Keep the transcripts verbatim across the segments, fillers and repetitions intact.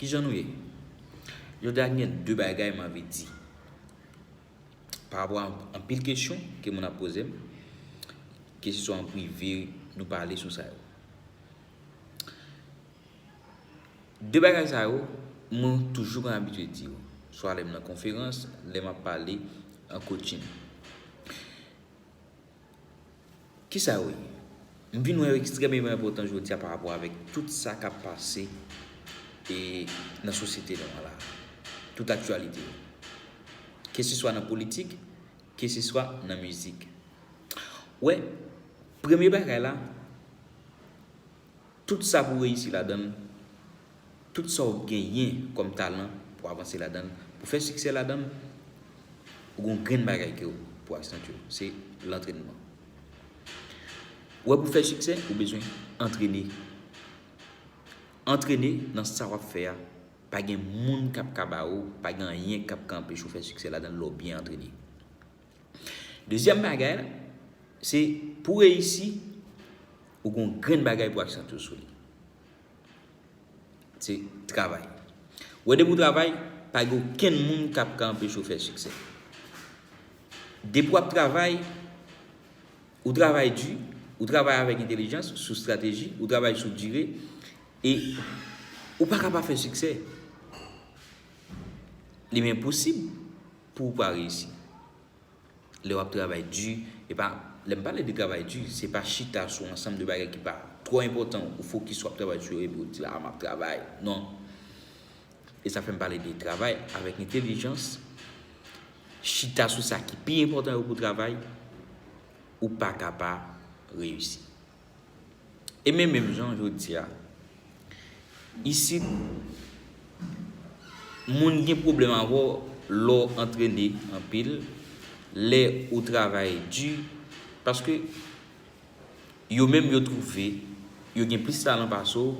Kijan nou ye? Jodi a gen de bagay m anvi di. Pa rapò a anpil kesyon ke moun ap poze m, keseswa an prive, nou pale sou sa yo. De bagay sa yo, mwen toujou konn abitye di yo, swa lè m nan konferans, lè m ap pale an coaching. Kisa yo ye? M vin wè yo ekstrèmeman enpòtan jodi a pa rapò avèk tout sa k ap pase e nan sosyete nou an la. Tout aktyalite yo. Keseswa nan politik, keseswa nan mizik. Wè, premye bagay la, tout sa pou w reyisi ladan l, tout sa w genyen kòm talan pou w avanse ladan l, pou w fè siksè ladan l, ou gen yon grenn bagay ke w pou w aksantye w, se lantrenman. Ou wè, pou w fè siksè, ou bezwen antrene. Antrene nan sa w ap fè a, pa gen moun k ap ka ba ou, pa gen anyen k ap ka anpeche w fè siksè ladan l lè w byen antrene. Dezyèm bagay la, se pou w reyisi, ou gen yon grenn bagay pou w aksantye w sou li. Se travay. Ou wè, depi w travay, pa gen okenn moun k ap ka anpeche w fè siksè. Depi w ap travay, ou travay di, ou travay avèk entèlijans, sou estrateji, ou travay sou dire, e ou pa ka pa fè siksè. Li menm posib pou ou pa reyisi. Lè w ap travay di, e pa, lè m pale de travay di, se pa chita sou ansanm de bagay ki pa twò enpòtan, ou fokis w ap travay sou yo, epi w di, "A, m ap travay." Non. E sa fè m pale de travay avèk entèlijans, chita sou sa ki pi enpòtan yo pou travay, ou pa ka pa reyisi. E men menm jan jodi a, isit, moun gen pwoblèm avè w lè w antrene anpil, lè ou travay di, paske yo menm yo twouve yo gen plis talan pase w,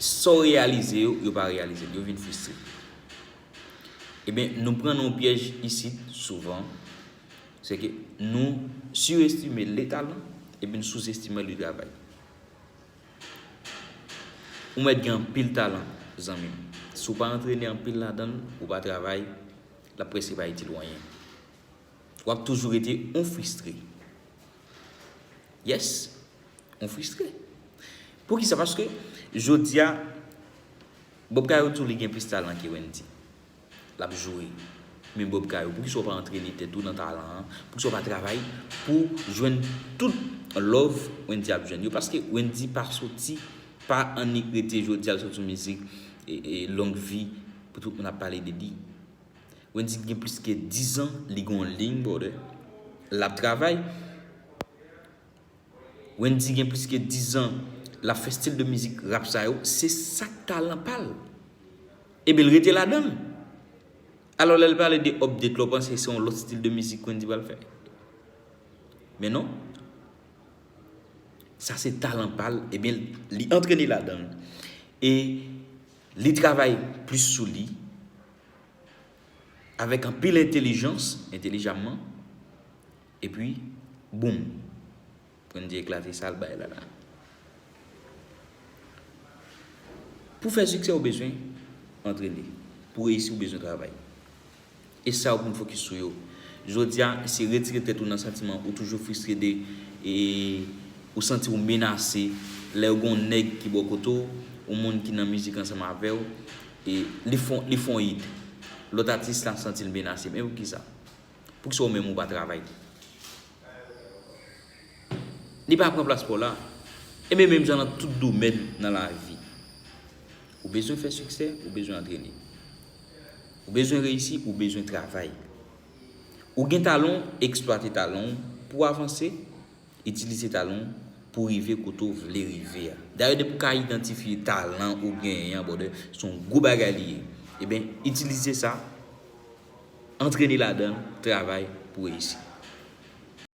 sa w reyalize yo, yo pa reyalize l, yo vin fristre. Ebyen, nou pran nan yon pyèj isit, souvan, se ke nou siwestime le talan, epi nou souzestime le travay. Ou mèt gen anpil talan, zanmi m. Si w pa antrene anpil ladan l, ou pa travay, l ap prèske pa itil ou anyen. W ap toujou rete yon fristre. Yes, yon fristre. Poukisa? Paske jodi a, Bob Kayou di w li gen plis talan ke Wendy. L ap joure. Men Bob Kayou, poukisa w pa antrene tèt ou nan talan an? Poukisa w pa travay pou jwenn tout love Wendy ap jwenn yo? Paske Wendy pa soti, pa annik rete jodi a l sot sou mizik e, e Longue Vie pou tout moun ap pale de li. Wendy gen plis ke diz an, li gen yon liy, brother. L ap travay. Wendy gen plis ke diz an, l ap fè stil de mizik rap sa yo, se sa k talan pa l. Ebyen, l rete ladan l. Alò, lè l pale de update la, w panse se yon lòt stil de mizik Wendy pral fè? Men non. Sa se talan pa l, ebyen, li antrene ladan l. E li travay plis sou li, avèk anpil entèlijans, entèlijamman, epi, boum, Wendy eklate sa l bay la la. Pou fè siksè, ou bezwen antrene. Pou reyisi, ou bezwen travay. E sa yo pou n fokis sou yo. Jodi a, se retire tèt ou nan santiman ou toujou fristre de, e ou santi w menase lè yo gen yon nèg ki bò kote w, yon moun ki nan mizik ansanm avè w, e li fon, li fon hit. Lòt atis la santi l menase. Men poukisa? Poukisa ou menm ou pa travay? Li pa pran plas pa w la. E men menm jan nan tout domèn nan lavi. Ou bezwen fè siksè, ou bezwen antrene. Ou bezwen reyisi, ou bezwen travay. Ou gen talan w, eksplwate talan w pou w avanse, itilize talan w pou w rive kote w vle rive a. Dayè, depi w ka idantifye talan ou genyen an, brother, se yon gwo bagay li ye. Ebyen, itilize sa, antrene ladan l, travay pou w reyisi.